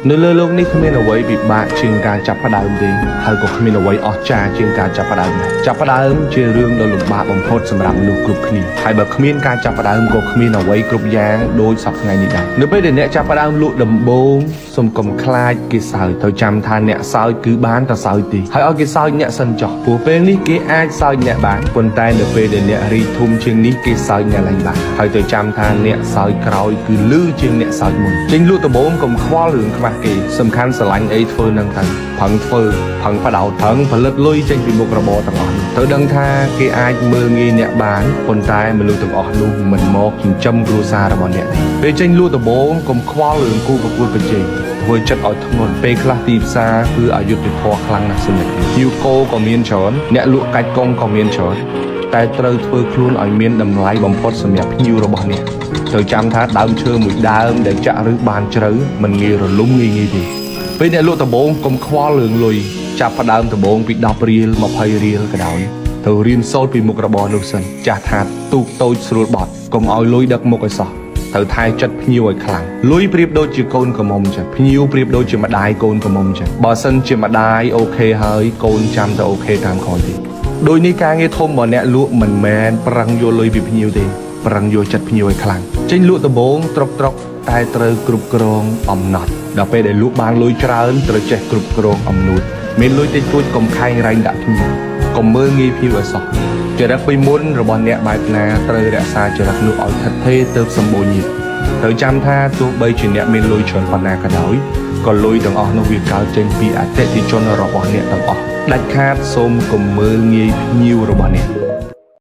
នៅលើលោកនេះគ្មានអ្វីពិបាកជាងការចាប់ផ្ដើមទេហើយក៏គ្មានអ្វីអស្ចារ្យជាងការចាប់ផ្ដើមដែរចាប់ផ្ដើមជារឿងដ៏លំបាកបំផុតសម្រាប់មនុស្សគ្រប់គ្នាហើយបើគ្មានការចាប់ផ្ដើមក៏គ្មានអ្វីគ្រប់យ៉ាងដូចសព្វថ្ងៃនេះដែរនៅពេលដែលអ្នកចាប់ផ្ដើមលក់ដំបូងសូមកុំខ្លាចគេសើចត្រូវចាំថាអ្នកសើចគឺបានតែសើចទេហើយឲ្យគេសើចអ្នកសិនចោះព្រោះពេលនេះគេអាចសើចអ្នកបានប៉ុន្តែនៅពេលដែលអ្នករីកធំជាងនេះគេសើចអ្នកឡើងបានហើយត្រូវចាំថាអ្នកសើចក្រោយគឺលឺជាងអ្នកសើចមុនចេញលក់ដំបូងកុំខ្វល់រឿងខ្វះគេសំខាន់ស្រឡាញ់អីធ្វើនឹងទៅផឹងធ្វើផឹងបដោតផឹងផលិតលុយចេញពីមុខរបរទាំងអស់នោះត្រូវដឹងថាគេអាចមើលងាយអ្នកបានប៉ុន្តែមនុស្សទាំងអស់នោះមិនមកចិញ្ចឹមគ្រួសាររបស់អ្នកទេពេលចេញលក់ដំបូងកុំខ្វល់រឿងគូប្រកួតប្រជែងធ្វើចិត្តឲ្យធ្ងន់ពេលខ្លះទីផ្សារគឺអយុត្តិធម៌ខ្លាំងណាស់សម្រាប់គេយូកូក៏មានច្រើនអ្នកលក់កាច់កងក៏មានច្រើនតែត្រូវធ្វើខ្លួនឲ្យមានតម្លៃបំផុតសម្រាប់ភ្ញៀវរបស់អ្នកត្រូវចាំថាដើមឈើមួយដើមដែលចាក់ឫសបានជ្រៅមិនងាយរលំងាយងាយទេពេលអ្នកលក់ដំបូងកុំខ្វល់រឿងលុយចាប់ផ្ដើមដំបូងពី10រៀល20រៀលក៏ដោយត្រូវរៀនសូត្រពីមុខរបរនោះសិនចាស់ថាទូកតូចស្រួលបត់កុំឲ្យលុយដឹកមុខឲ្យសោះត្រូវថែចិត្តភ្ញៀវឲ្យខ្លាំងលុយប្រៀបដូចជាកូនក្រមុំចឹងភ្ញៀវប្រៀបដូចជាម្ដាយកូនក្រមុំចឹងបើសិនជាម្ដាយ OK ហើយកូនចាំតែ OK តាមក្រោយទេដោយនេះការងារធំរបស់អ្នកលក់មិនមែនប្រឹងយកលុយពីភ្ញៀវទេប្រឹងយកចិត្តភ្ញៀវឲ្យខ្លាំងចេញលក់ដំបូងត្រុកត្រុកតែត្រូវគ្រប់គ្រងអំណត់ដល់ពេលដែលលក់បានលុយច្រើនត្រូវចេះគ្រប់គ្រងអំនួតមានលុយតិចតួចកុំខែងរែងដាក់ភ្ញៀវកុំមើលងាយភ្ញៀវឲ្យសោះចរិតពីមុនរបស់អ្នកបែបណាត្រូវរក្សាចរិតនោះឲ្យថិតថេរទៅសម្បូរញាតិត្រូវចាំថាទោះបីជាអ្នកមានលុយច្រើនប៉ុណ្ណាក៏ដោយក៏លុយទាំងអស់នោះវាកើតចេញពីអតិថិជនរបស់អ្នកទាំងអស់ដាច់ខាតសូមកុំមើលងាយភ្ញៀវរបស់អ្នក។